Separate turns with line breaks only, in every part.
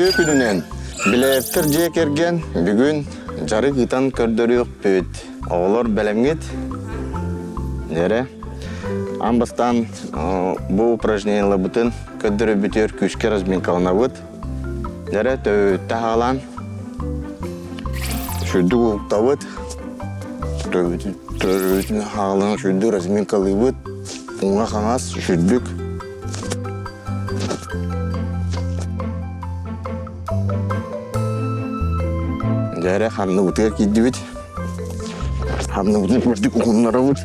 Үтүө күнүнэн! Билээптэр дьиэ кэргэн бүгүн дьарык ыытан көрдөрүөхпүт. Оҕолор бэлэмҥит? Дьэрэ. Аан бастаан бу упражнениеларбытын көрдөрөрбүтүгэр күүскэ разминкаланабыт. Дьэрэ төбөбүттэ хаалаан сүрдүк уһуктабыт. Төбөбүтүн төбөбүтүн хаалан сүрдүк разминкалыыбыт. Уҥа-хаҥас сүрдүк. Дьэ эрэ ханныбытыгар киирдибит. Ханныбытын үрдүк уһуннарабыт.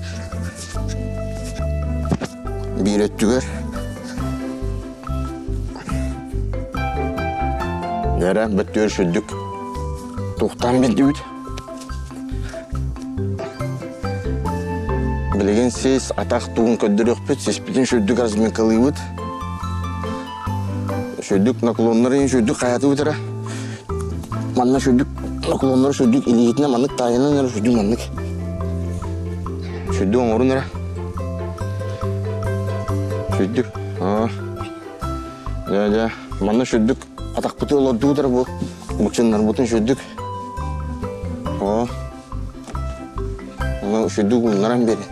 Биир өттүгэр. Дьэ эрэ бөттүөр сүрдүк тухтаан биллибит. Билигин сис атах тугун көрдөрүөхпүт, сиспитин сүрдүк разминкалыыбыт. Сүрдүк наклоннары сүрдүк хайатыбыт эрэ. Манна сүрдүк наклоннары сүрдүк илиитинэн маннык таайынан эрэ сүрдүк маннык. Сүрдүк оҥорун эрэ. Сүрдүк. Аа. Дьэ, дьэ, манна сүрдүк атахпыты олордубут эрэ бу. Буччуннарбытын сүрдүк. Оо. Ону сүрдүк ууннаран биэрин.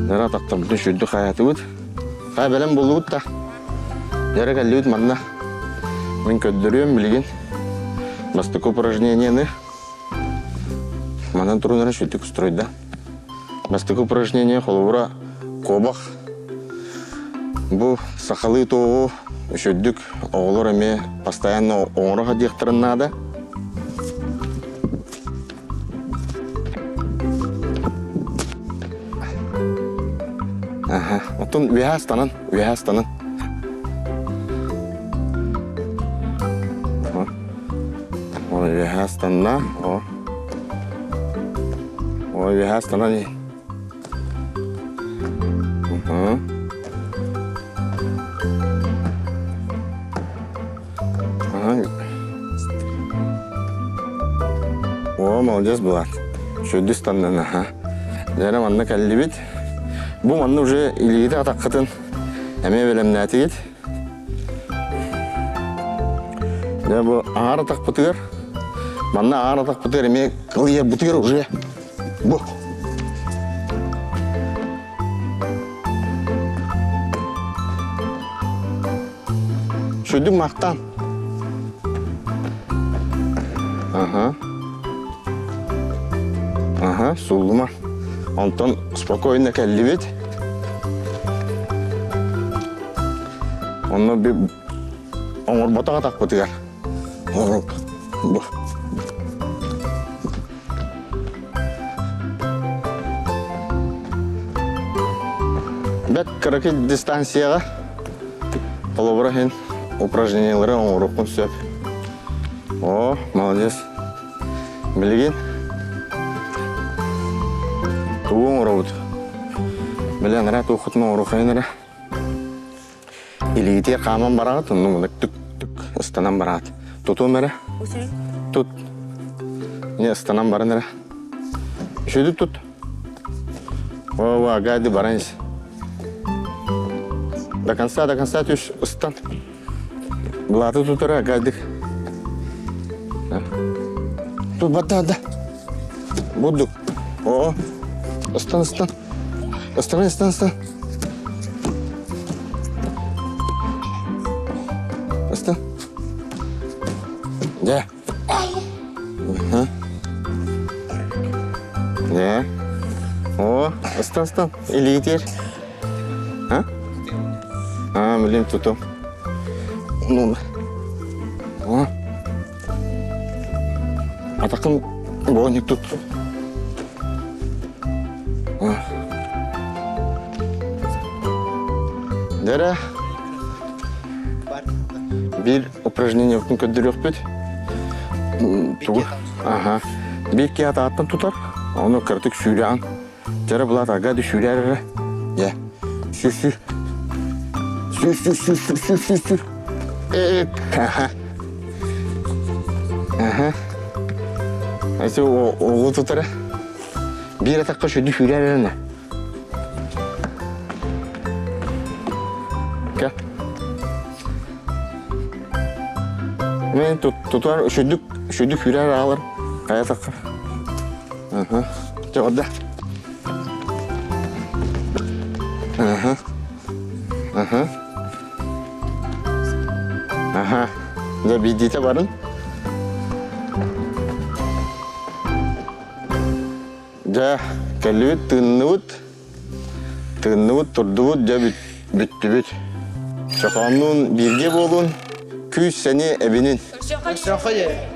Дара атахтарбытын сүрдүк хайатыбыт. Хай бэлэм буоллубут да. Дьэрэ кэллибит манна. Мин көрдөрүөм билигин. Бастакы упражнениены Манан турунара сүрдүк стройда. Бастакы упражнение холобура куобах. Бу сахалыы туоҕу үчүгдүк оҕолор эмиэ постоянно оҥоро сылдьыахтарын наада. Аха. Оттон үөһэ астанан, үөһэ астанан. Ой, үөһэ астанна. О. Ой, үөһэ астанан и. Угу. Ага. О, молодец была. Сүрдү станнан, аха. Дьэ, манна кэллибит. Бу манна уже илиигит атаххытын эмиэ бэлэмнээтигит. Дьэ бу аҥаар атахпытыгар, манна аҥаар атахпытыгар эмиэ кылыйарбытыгар уже бу. Сүрдүк махтан. Ага. Ага, сууллума. Онтон спокойно кэллибит. Онно би оҥорботох атахпытыгар оҥоруп бу. Бэт кыракый дистанцияҕа холобура иһин упражнениелары оҥоруоххун сөп. О, молодец. Билигин тугу оҥоробут? Били анараа туоххутун оҥоруоххайын эрэ. Илиитигэр хааман бараҕыт, онно муна түк-түк ыстанан бараҕыт. Тутуом эрэ. Тут. Не ыстанан баран эрэ. Үчүгү тут. О, гайды баран ис. До конца, до конца түс, ыстан. Былааты тутара, гайдык. Тут бата, да. Бурдук. О, ыстан, ыстан. Ыстан, ыстан, ыстан. Ыстан. Дьэ. Дьэ. О, ыстан, ыстан. Илиитир. А? А, блин, туту. Ну, о. Атакын броник тут. Дэрэ биир упражнение көрдөрүөхпүт. Тугу? Аха. Биир киһи атааттан тутар, ону кыратык сүүрэҕин. Дьэрэ булаат арга сүүрээр эрэ. Дьэ. Сүүр сүүр. Сүүр сүүр сүүр сүүр сүүр сүүр сүүр. Аха. Аха. Эти оҕу тутара. Биир атахха сүдү сүүрээр эрэ. Кэ. Мен тутар үчүдүк үчүдүк хүрэр аалар хайа тахха. Аха. Чэ, Аха. Аха. Аха. Дьэ, биирдиитэ барын. Дьэ, кэллибит, тыынныбыт. Тыынныбыт, турдубут, дьэ бүттүбүт. Чохооннуун бииргэ буолун, күүс-сэниэ эбинин.
Көрсүөххэ.